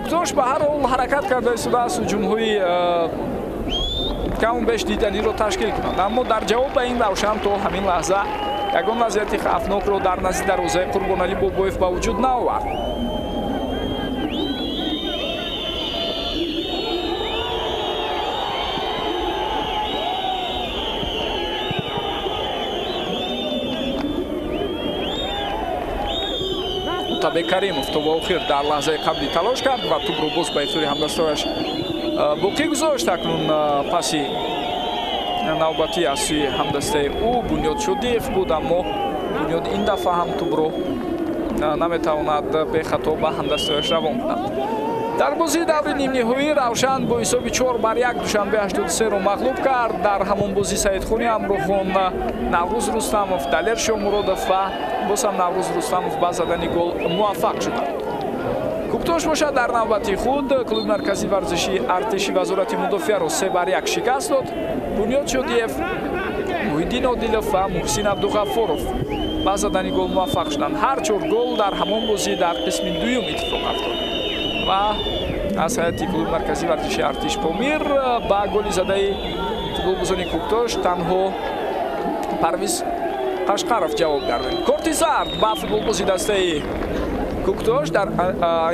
Куктош ба ҳар ҳол ҳаракат карда истодааст ҳуҷумҳои каму беш диданиро ташкил кунад, аммо дар ҷавоб ба ин Равшан то ҳамин лаҳза ягон вазъияти хавфнокро дар назди дарвозаи Қурбоналӣ Бобоев ба вуҷуд наовард. Отабек Каримов то ба охир дар лаҳзаи қаблӣ талош кард ва тӯбро боз ба ихтиёри ҳамдастояш боқӣ гузошт. Акнун паси навбатӣ аз сӯи ҳамдастаи ӯ Бунёд Шодиев буд, аммо Бунёд ин дафъа ҳам тӯбро наметавонад бехато ба ҳамдастояш равон кунад. Дар бозии даври нимниҳоӣ Равшан бо ҳисоби 4-1 Душанбе 83-ро мағлуб кард. Дар ҳамон бозӣ Саидхони Амрухон, Наврӯз Рустамов, Далер Шомуродов ва боз ҳам Наврӯз Рустамов ба задани гол муваффақ шуданд. Куктош бошад дар навбати худ клуби марказии варзишии артиши вазорати мудофиаро 3-1 шикаст дод. Бунёд Шодиев, Муҳиддин Одилов ва Муҳсин Абдуғаффоров ба задани гол муваффақ шуданд. Ҳар чор гол дар ҳамон бозӣ дар қисми дуюм иттифоқ афтод ва аз ҳайати клуби марказии варзишии артиш Помир ба голи задаи футболбозони Куктош танҳо Парвиз Қашқаров ҷавоб гардид. Корти зард ба футболбози дастаи Куктош дар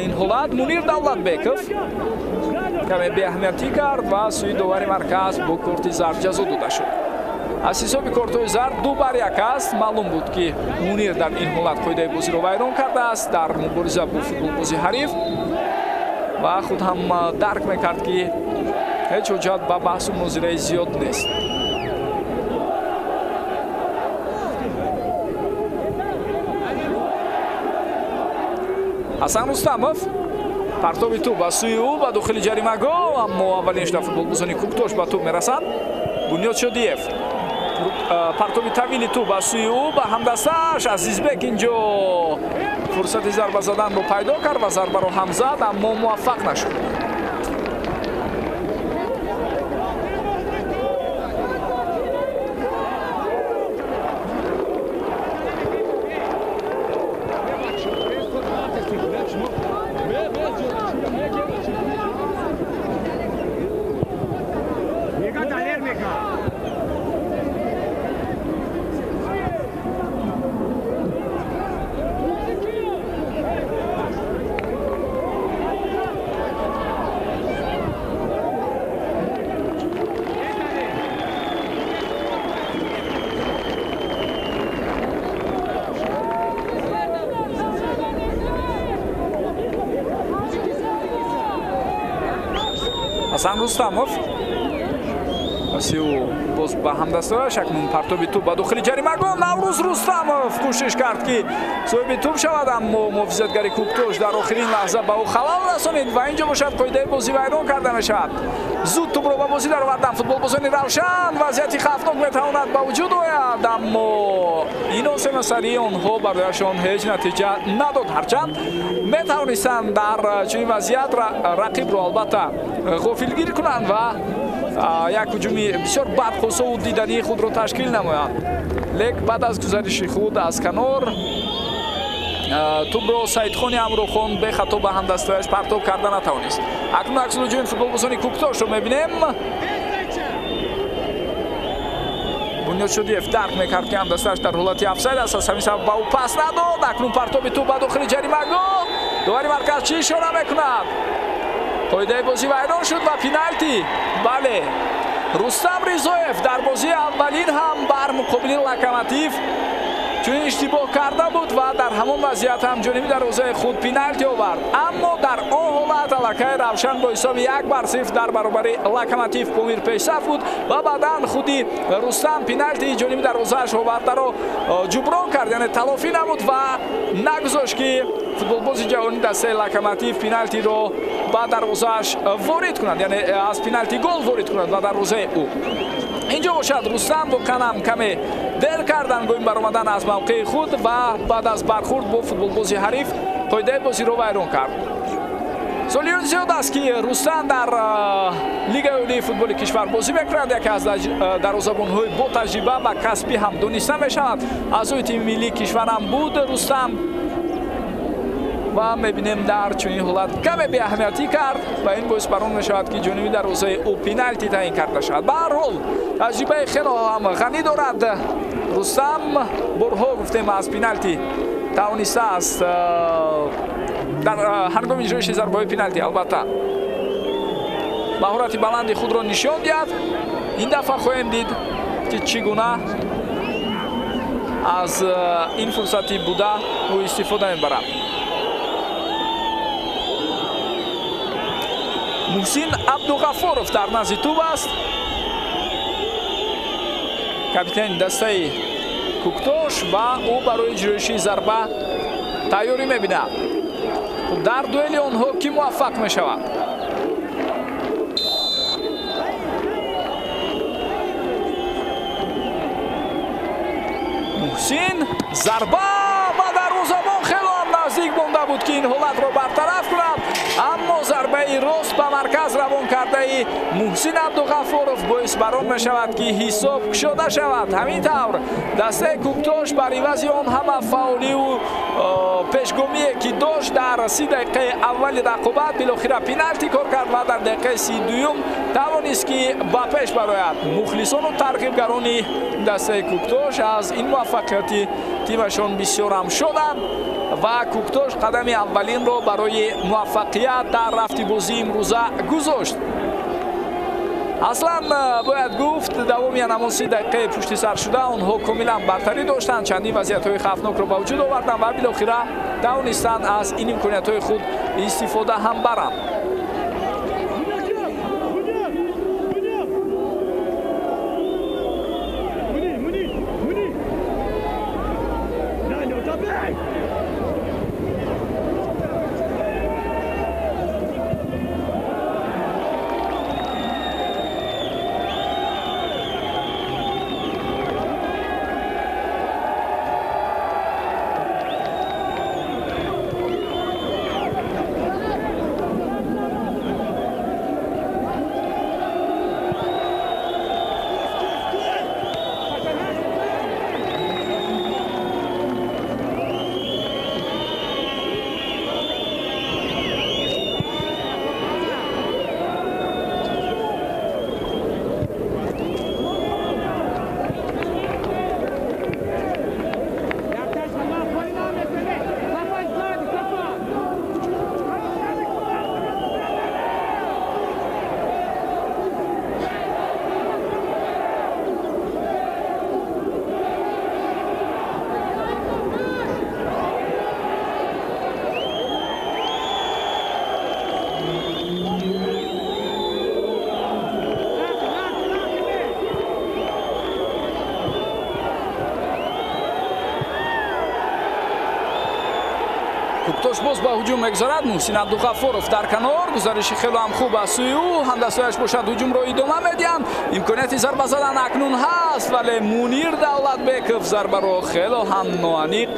ин ҳолат Мунир Давлатбеков каме беаҳамиятӣ кард ва сӯи довари марказ бо корти зард ҷазо дода шуд. Аз ҳисоби кортҳои зард 2-1 аст. Маълум буд, ки Мунир дар ин ҳолат қоидаи бозиро вайрон кардааст дар мубориза бо футболбози ҳариф ва худ ҳам дарк мекард, ки ҳеҷ ҳоҷат ба баҳсу мунозираи зиёд нест. Ҳасан Рустамов партоби тӯб ба сӯи ӯ ба дохили ҷаримагоҳ, аммо аввалин шуда футболбозони Куктош ба тӯб мерасанд. Бунёд Шодиев партоби тавили тӯб ба сӯи ӯ ба ҳамдастааш Азизбек инҷо фурсати зарба заданро пайдо кард ва зарбаро ҳам зад, аммо муваффақ нашуд. Ҳасан Рустамов сиу боз ба ҳамдастояш, акнун партоби тӯб ба дохили ҷаримагоҳ. Наврӯз Рустамов кӯшиш кард, ки соҳиби тӯб шавад, аммо муҳофизатгари Куктош дар охирин лаҳза ба ӯ халал расонид ва инҷо бошад қоидаи бозӣ вайрон карда мешавад. Зуд тӯбро ба бозӣ даровардан футболбозони Равшан. Вазъияти хавфнок метавонад ба вуҷуд ояд, аммо ин осемасарии онҳо барояшон ҳеҷ натиҷа надод. Ҳарчанд метавонистанд дар чунин вазъият рақибро албатта ғофилгир кунанд ва як ҳуҷуми бисёр бадқусову дидании худро ташкил намоянд. Лек баъд аз гузариши худ аз канор тӯбро Саидхони Амрухон бехато ба ҳамдастояш партоб карда натавонист. Акнун аксулҳуҷуми футболбозони Куктошро мебинем. Бунёд Шодиев дарк мекард, ки ҳамдастааш дар ҳолати офсайд аст, аз ҳамин сабаб ба ӯ пас надод. Акнун партоби тӯб ба дохили ҷаримагоҳ. Довари марказ чӣ ишора мекунад? Қоидаи бозӣ вайрон шуд ва пеналти. Бале, Рустам Ризоев дар бозии аввалин ҳам бар муқобили Локомотив чунин иштибоҳ карда буд ва дар ҳамон вазъият ҳам ҷониби дарвозаи худ пеналти овард, аммо дар он ҳолат аллакай Равшан бо ҳисоби 1-0 дар баробари Локомотив Помир пешсаф буд ва баъдан худи Рустам пеналти ҷониби дарвозааш овардаро ҷуброн кард, яъне талофӣ намуд ва нагузошт, ки футболбози ҷавони дастаи Локомотив пеналтиро ба дарвозааш ворид кунад, яъне аз пеналти гол ворид кунад ба дарвозаи ӯ. Инҷо бошад Рустам воқеан ҳам каме дер кардан гоҳи баромадан аз мавқеи худ ва баъд аз бархурд бо футболбози ҳариф қоидаи бозиро вайрон кард. Солиён зиёд аст, ки Рустам дар Лигаи олии футболи кишвар бозӣ мекунад. Яке аз дарвозабонҳои бо таҷриба ва касбӣ ҳам дониста мешавад. Аъзои тими миллии кишвар ҳам буд Рустам. Ва мебинем дар чунин ҳолат каме беаҳамиятӣ кард ва ин боис бар он мешавад, ки ҷониби дарвозаи ӯ пеналти таъин карда шавад. Ба ҳар ҳол таҷрибаи хело ҳам ғанӣ дорад Рустам. Борҳо гуфтем аз пеналти тавонистааст дар ҳангоми иҷроиши зарбаҳои пеналти албатта маҳорати баланди худро нишон диҳад. Ин дафъа хоҳем дид, ки чӣ гуна аз ин фурсати буда ӯ истифода мебарад. Муҳсин Абдуғаффоров дар назди тӯб аст. Капитани дастаи Куктош ва ӯ барои иҷроиши зарба тайёрӣ мебинад. Дар дуэли онҳо кӣ муваффақ мешавад? Муҳсин зарба ва дарвозабон хело ҳам наздик монда буд, ки ин ҳолатро бартараф кунад, аммо зарбаи рост ба марказ равон кардаи Муҳсин Абдуғаффоров боис бар он мешавад, ки ҳисоб кушода шавад. Ҳамин тавр дастаи Куктош бар ивази он ҳама фаъолию пешгомие, ки дошт дар 30 дақиқаи аввали рақобат, билохира пеналти кор кард ва дар дақиқаи 32-юм тавонист, ки ба пеш барояд. Мухлисону тарғибгарони дастаи Куктош аз ин муваффақияти тимашон бисёр ҳам шоданд ва Куктош қадами аввалинро барои муваффақият дар рафти бозии имрӯза гузошт. Аслан бояд гуфт, давоми ҳамон 30 дақиқаи пушти сар шуда онҳо комилан бартарӣ доштанд, чандин вазъиятҳои хавфнокро ба вуҷуд оварданд ва билохира тавонистанд аз ин имкониятҳои худ истифода ҳам баранд. Куктош боз ба ҳуҷум мегузарад. Муҳсин Абдуғаффоров дар канор, гузариши хело ҳам хуб аз сӯи ӯ, ҳамдастҳояш бошад ҳуҷумро идома медиҳанд. Имконияти зарба задан акнун ҳаст, вале Мунир Давлатбеков зарбаро хело ҳам ноаниқ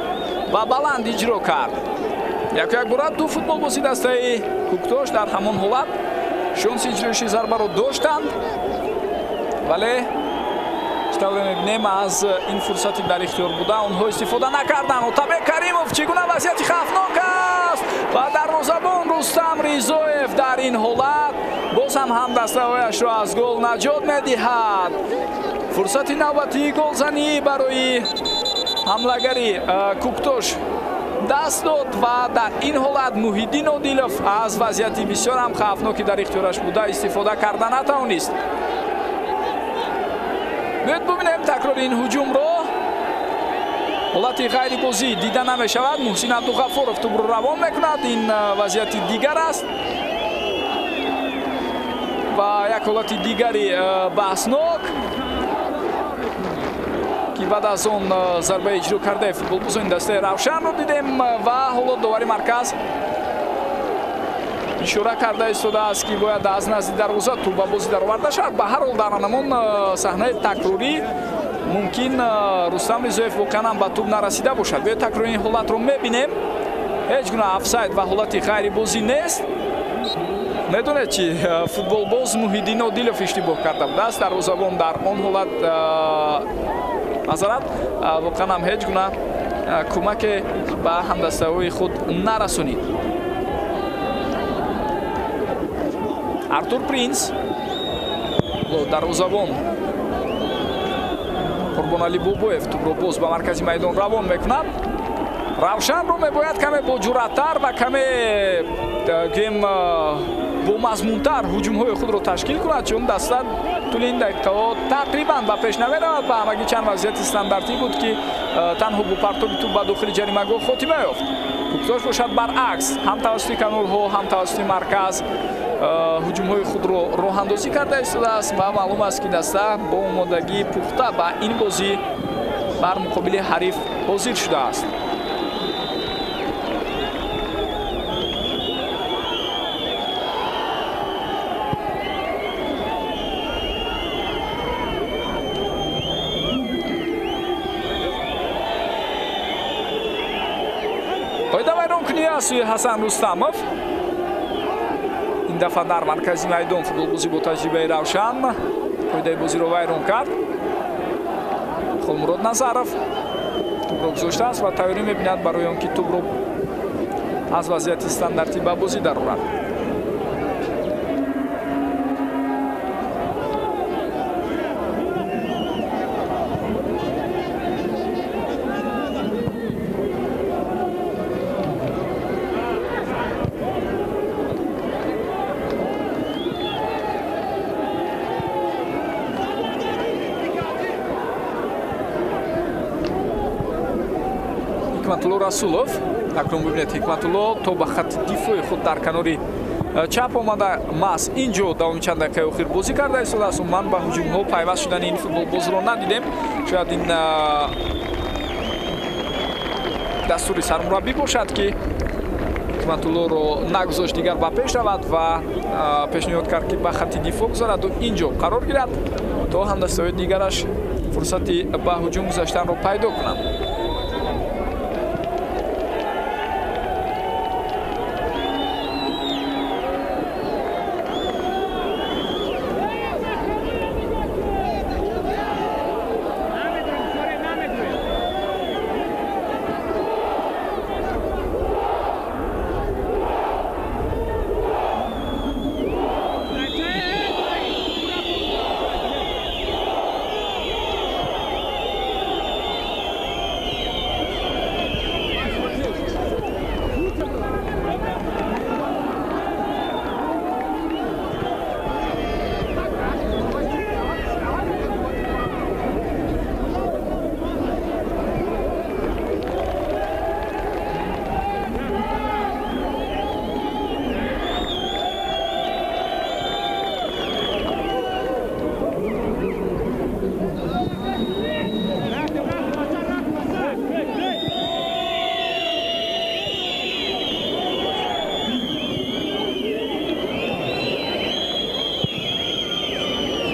ва баланд иҷро кард. Яку як бора ду футболбози дастаи Куктош дар ҳамон ҳолат шонси иҷроиши зарбаро доштанд, вале чӣ тавре мебинем аз ин фурсати дар ихтиёр буда онҳо истифода накарданд. Отабек Каримов чӣ гуна вазъияти хавфнок аст ва дарвозабон Рустам Ризоев дар ин ҳолат боз ҳам ҳамдастаҳояшро аз гол наҷот медиҳад. Фурсати навбатии голзанӣ барои ҳамлагари Куктош даст дод ва дар ин ҳолат Муҳиддин Одилов аз вазъияти бисёр ҳам хавфноки дар ихтиёраш буда истифода карда натавонист. Биёед бубинем такрори ин ҳуҷумро. Ҳолати ғайрибозӣ дида намешавад. Муҳсин Абдуғаффоров тӯбро равон мекунад. Ин вазъияти дигар аст ва як ҳолати дигари баҳснок, ки баъд аз он зарбаи иҷро кардаи футболбозони дастаи Равшанро дидем ва ҳоло довари марказ ишора карда истодааст, ки бояд аз назди дарвоза тӯб ба бозӣ дароварда шавад. Ба ҳар ҳол дар ҳамон саҳнаи такрорӣ мумкин Рустам Ризоев воқеан ҳам ба тӯб нарасида бошад. Биёед такрори ин ҳолатро мебинем. Ҳеҷ гуна офсайд ва ҳолати ғайрибозӣ нест. Медонед чи футболбоз Муҳиддин Одилов иштибоҳ карда будааст. Дарвозабон дар он ҳолат назарат воқеан ҳам ҳеҷ гуна кӯмаке ба ҳамдастаҳои худ нарасонид. Артур Принс, дарвозабон Қурбоналӣ Бобоев тӯбро боз ба маркази майдон равон мекунад. Равшанро мебояд каме боҷуръаттар ва каме гӯем бомазмунтар ҳуҷумҳои худро ташкил кунад, чун даста тӯли ин дақиқаҳо тақрибан ба пеш намеравад ва ҳамагӣ чанд вазъияти стандартӣ буд, ки танҳо бо партоби тӯб ба дохили ҷаримагоҳ хотима ёфт. Кӯктош бошад баръакс, ҳам тавассути канорҳо, ҳам тавассути марказ ҳуҷумҳои худро роҳандозӣ карда истодааст ва маълум аст, ки даста бо омодагии пухта ба ин бозӣ бар муқобили ҳариф ҳозир шудааст. Қоида вайронкунӣ аз сӯи Ҳасан Рустамов. Ин дафъа дар маркази майдон футболбозӣ бо таҷрибаи Равшан қоидаи бозиро вайрон кард. Холмурод Назаров тӯбро гузоштааст ва тайёрӣ мебинад барои он ки тӯбро аз вазъияти стандартӣ ба бозӣ дарорад. Ҳикматулло Расулов, акнун бибинед, Ҳикматулло то ба хатти дифои худ дар канори чап омада, маҳз ин ҷо давоми чанд дақиқаи охир бозӣ карда истодааст. Умуман ба ҳуҷумҳо пайваст шудани ин футболбозро надидем. Шояд ин дастури сармураббӣ бошад, ки Ҳикматуллоро нагузошт дигар ба пеш равад ва пешниҳод кард, ки ба хатти дифоъ гузараду ин ҷо қарор гирад, то ҳамдастаҳои дигараш фурсати ба ҳуҷум гузаштанро пайдо кунанд.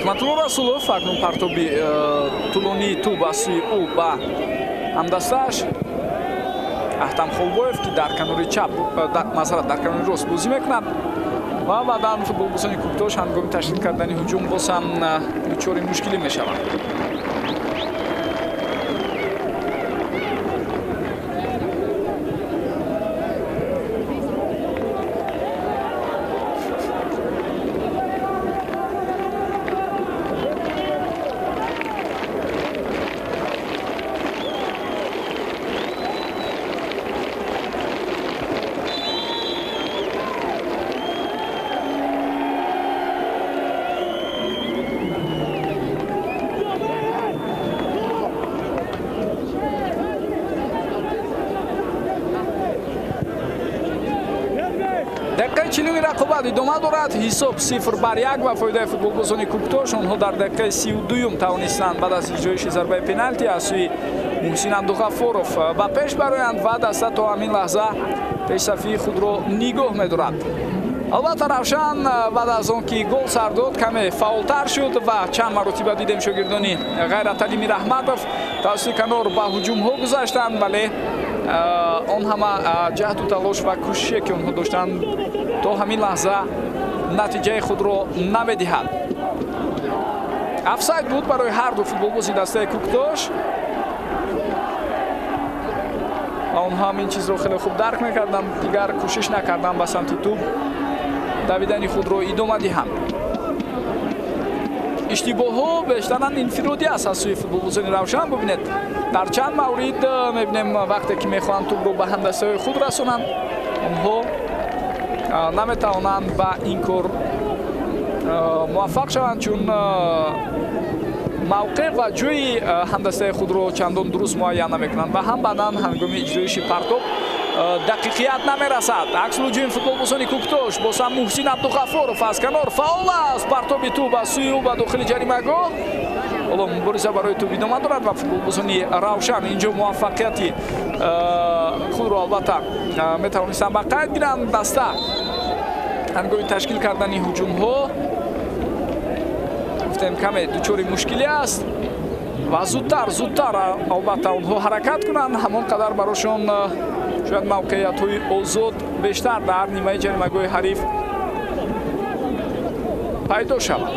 Ҳикматулло Расулов акнун партоби тӯлонии тӯб аз сӯи ӯ ба ҳамдастааш Аҳтам Холбоев, ки дар канори чап, масалан дар канори рост бозӣ мекунад ва баъдан футболбозони Кӯктош ҳангоми ташкил кардани ҳуҷум боз ҳам дучори мушкилӣ мешаванд. Дақиқаи 40 рақобат идома дорад. Ҳисоб 0-1 ва фоидаи футболбозони Кӯктош. Онҳо дар дақиқаи 32 тавонистанд баъд аз иҷроиши зарбаи пеналти аз сӯи Муҳсин Абдуғаффоров ба пеш бароянд ва даста то ҳамин лаҳза пешсафии худро нигоҳ медорад. Албатта Равшан баъд аз он ки гол сар дод каме фаъолтар шуд ва чанд маротиба дидем шогирдони Ғайраталӣ Мираҳмадов тавассути канор ба ҳуҷумҳо гузаштанд, вале он ҳама ҷаҳду талош ва кӯшише ки онҳо доштанд то ҳамин лаҳза натиҷаи худро намедиҳад. Офсайд буд барои ҳар ду футболбози дастаи Кӯктош. онҳо ҳам ин чизро хеле хуб дарк мекарданд, дигар кӯшиш накарданд ба самти тӯб давидани худро идома диҳанд. Иштибоҳҳо бештаран инфиродӣ аст аз сӯи футболбозони Равшан. Бубинед, дар чанд маврид мебинем вақте ки мехоҳанд тӯбро ба ҳамдастаҳои худ расонанд, онҳо наметавонанд ба ин кор муваффақ шаванд, чун мавқеъ ва ҷойи ҳамдастаи худро чандон дуруст муайян намекунанд ва ҳам баъдан ҳангоми иҷроиши партоб дақиқият намерасад. Аксулҳуҷуми футболбозони Куктош боз ҳам Муҳсин Абдуғаффоров аз канор фаъол аст. Партоби тӯб аз сӯи ӯ ба дохили ҷаримагоҳ. Ҳоло мубориза барои тӯб идома дорад ва футболбозони Равшан инҷо муваффақияти худро албатта метавонистанд ба қайд гиранд. Даста ҳангоми ташкил кардани ҳуҷумҳо гуфтем каме дучори мушкилӣ аст ва зудтар албатта онҳо ҳаракат кунанд, ҳамон қадар барошон шояд мавқеиятҳои озод бештар дар нимаи ҷаримагоҳи ҳариф пайдо шавад.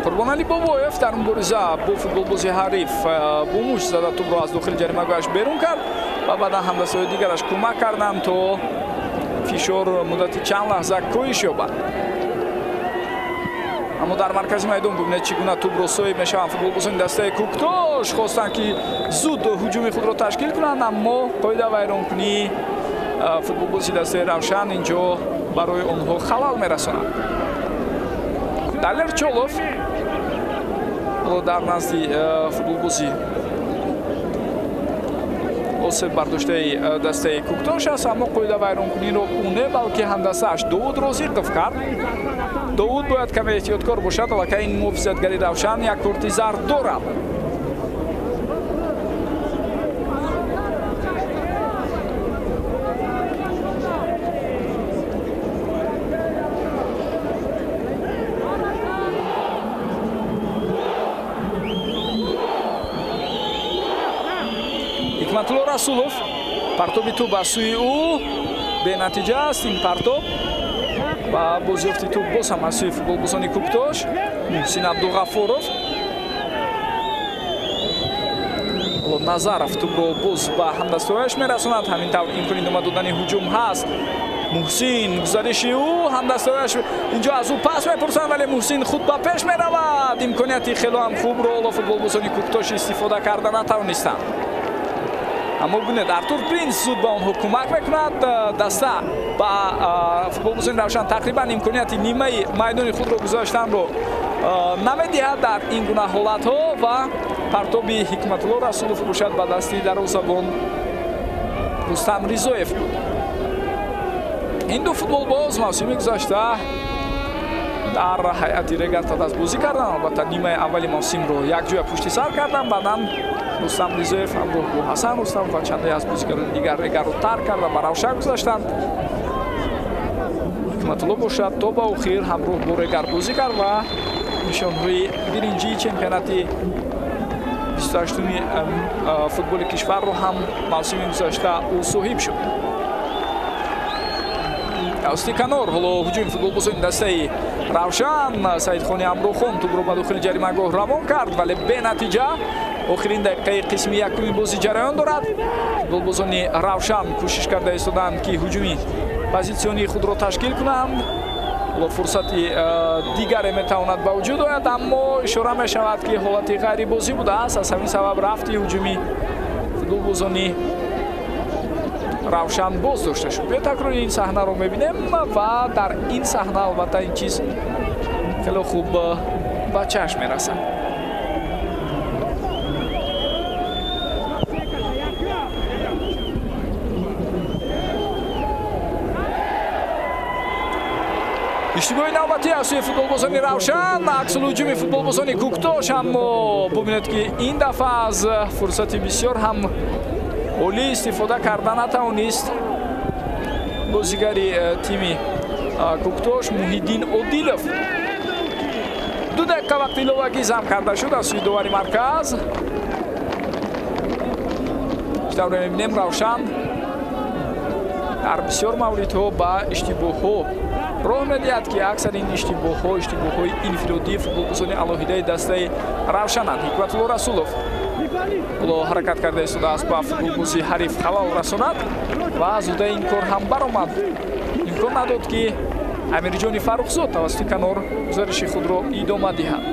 Қурбоналӣ Бобоев дар мубориза бо футболбози ҳариф бо мушт зада тӯбро аз дохили ҷаримагоҳаш берун кард ва баъдан ҳамдастаҳои дигараш кӯмак карданд, то фишор муддати чанд лаҳза коҳиш ёбад. Аммо дар маркази майдон бубинед чӣ гуна тӯбро соҳиб мешаванд футболбозони дастаи Куктош. Хостанд ки зуд ҳуҷуми худро ташкил кунанд, аммо қоида вайронкунии футболбози дастаи Равшан инҷо барои онҳо халал мерасонад. Далер Чолов дар назди футболбози осеб бардоштаи дастаи Куктош аст, аммо қоида вайронкуниро ӯ не, балки ҳамдастааш Довуд Розиқов кард. Довуд бояд каме эҳтиёткор бошад, аллакай ин муҳофизатгари Равшан як корти зард дорад. Ҳикматулло Расулов партоби тӯб аз сӯи ӯ бенатиҷа аст. Ин партоб ва бозёфти тӯб боз ҳам аз сӯи футболбозони Куктош. Муҳсин Абдуғаффоров, Назаров тӯбро боз ба ҳамдастаҳояш мерасонад. Ҳамин тавр имкони идома додани ҳуҷум ҳаст. Муҳсин гузариши ӯ, ҳамдастаҳояш инҷо аз ӯ пас мепурсанд, вале Муҳсин худ ба пеш меравад. Имконияти хело ҳам хубро ҳоло футболбозони Куктош истифода карда натавонистанд. Аммо бубинед, Артур Принс зуд ба онҳо кӯмак мекунад. Даста ба футболбозони Равшан тақрибан имконияти нимаи майдони худро гузаштанро намедиҳад дар ин гуна ҳолатҳо ва партоби Ҳикматулло Расулов бошад ба дасти дарвозабон Рустам Ризоев буд. Ин ду футболбоз мавсими гузашта дар ҳайати Регар Тадаз бозӣ карданд. Албатта нимаи аввали мавсимро якҷоя пушти сар карданд. Баъдан Рустам Ризоев ҳамроҳ бо Ҳасан Рустам ва чанде аз бозигарони дигар Регарро тарк карда ба Равшан гузаштанд. Ҳикматулло бошад то ба охир ҳамроҳ бо Регар бозӣ кард ва нишонҳои биринҷии чемпионати 28-уми футболи кишварро ҳам мавсими гузашта ӯ соҳиб шуд. Тавассути канор ҳоло ҳуҷуми футболбозони дастаи Равшан. Саидхони Амрухон тӯбро ба дохили ҷаримагоҳ равон кард, вале бенатиҷа. Охирин дақиқаи қисми якуми бозӣ ҷараён дорад. Футболбозони Равшан кӯшиш карда истоданд, ки ҳуҷуми позитсионии худро ташкил кунанд. Ҳоло фурсати дигаре метавонад ба вуҷуд ояд, аммо ишора мешавад, ки ҳолати ғайрибозӣ будааст. Аз ҳамин сабаб рафти ҳуҷуми футболбозони Равшан боз дошта шуд. Биё такрори ин саҳнаро мебинем ва дар ин саҳна албатта ин чиз хеле хуб ба чашм мерасад. Иштибоҳи навбатӣ аз сӯи футболбозони Равшан, аксулҳуҷуми футболбозони Куктош, аммо бубинед, ки ин дафъа аз фурсати бисёр ҳам олӣ истифода карда натавонист бозигари тими Куктош Муҳиддин Одилов. 2 дақиқа вақти иловагӣ зам карда шуд аз сӯи довари марказ. Чӣ тавре мебинем, Равшан Дар бисёр мавридҳо ба иштибоҳҳо роҳ медиҳад, ки аксар ин иштибоҳҳо иштибоҳҳои инфиродии футболбозони алоҳидаи дастаи Равшананд. Ҳикматулло Расулов ҳоло ҳаракат карда истодааст ба футболбози ҳариф халал расонад ва аз уҳдаи ин кор ҳам баромад. Имкон надод, ки Амирҷони Фаррухзод тавассути канор гузариши худро идома диҳад.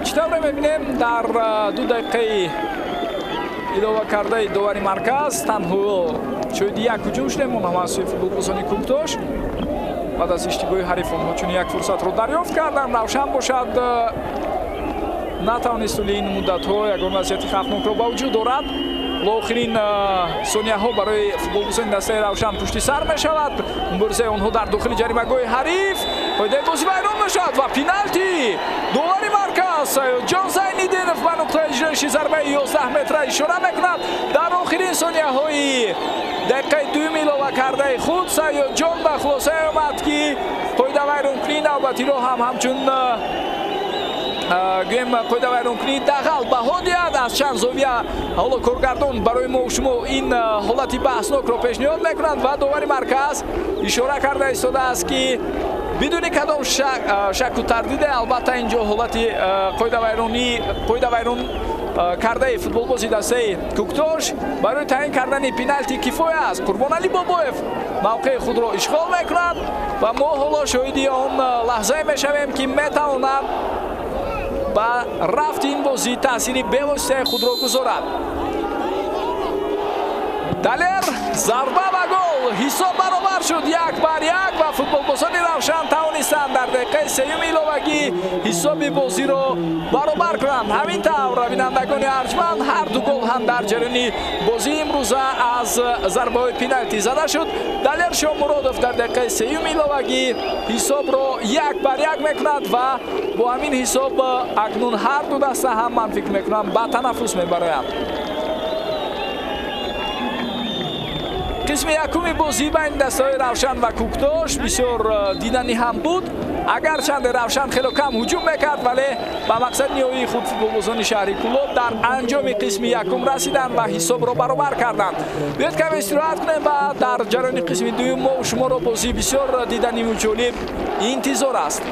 Чӣ тавре мебинем, дар 2 дақиқаи илова кардаи довари марказ танҳо шоҳиди як ҳуҷум шудем, он ҳам аз сӯи футболбозони Кӯктош. Баъд аз иштибоҳи ҳариф онҳо чунин як фурсатро дарёфт карданд. Равшан бошад натавонист тӯли ин муддатҳо ягон вазъияти хавфнокро ба вуҷуд орад. Охирин сонияҳо барои футболбозони дастаи Равшан пушти сар мешавад. Муборизаи онҳо дар дохили ҷаримагоҳи ҳариф, қоидаи бозӣ вайрон мешавад ва пеналти. Довари марказ Саёдҷон Зайниддинов ба нуқтаи иҷроиши зарбаи 11 метра ишора мекунад. Дар охирин сонияҳои дақиқаи дуюм илова кардаи худ Саёдҷон ба хулосае омад, ки қоидавайронкунии навбатиро ҳам ҳамчун гӯем қоидавайронкунии дағал баҳо диҳад. Аз чанд зовия ҳоло коргардон барои мо шумо ин ҳолати баҳснокро пешниҳод мекунад ва довари марказ ишора карда истодааст, ки бидуни кадом шаку тардиде албатта инҷо ҳолати қоидавайрон кардаи футболбози дастаи Кӯктош барои таъин кардани пеналти кифоя аст. Қурбоналӣ Бобоев мавқеи худро ишғол мекунад ва мо ҳоло шоҳиди он лаҳзае мешавем, ки метавонад ба рафти ин бозӣ таъсири бевоситаи худро гузорад. Далер, зарба ва гол. Ҳисоб баробар шуд 1-1 ва футболбозони Равшан тавонистанд дар дақиқаи сеюми иловагӣ ҳисоби бозиро баробар кунанд. Ҳамин тавр, бинандагони арҷманд, ҳар ду гол ҳам дар ҷараёни бозии имрӯза аз зарбаҳои пеналти зада шуд. Далер Шомуродов дар дақиқаи сеюми иловагӣ ҳисобро 1-1 мекунад ва бо ҳамин ҳисоб акнун ҳар ду даста ҳам, ман фикр мекунам, ба танаффус мебароянд. Қисми якуми бозӣ байни дастаҳои Равшан ва Кӯктош бисёр диданӣ ҳам буд. Агарчанде Равшан хело кам ҳуҷум мекард, вале ба мақсади ниҳоии худ футболбозони шаҳри Кӯлоб дар анҷоми қисми якум расиданд ва ҳисобро баробар карданд. Биёед каме истироҳат кунем ва дар ҷараёни қисми дуюм мо шуморо бозии бисёр диданиву ҷолиб интизор аст.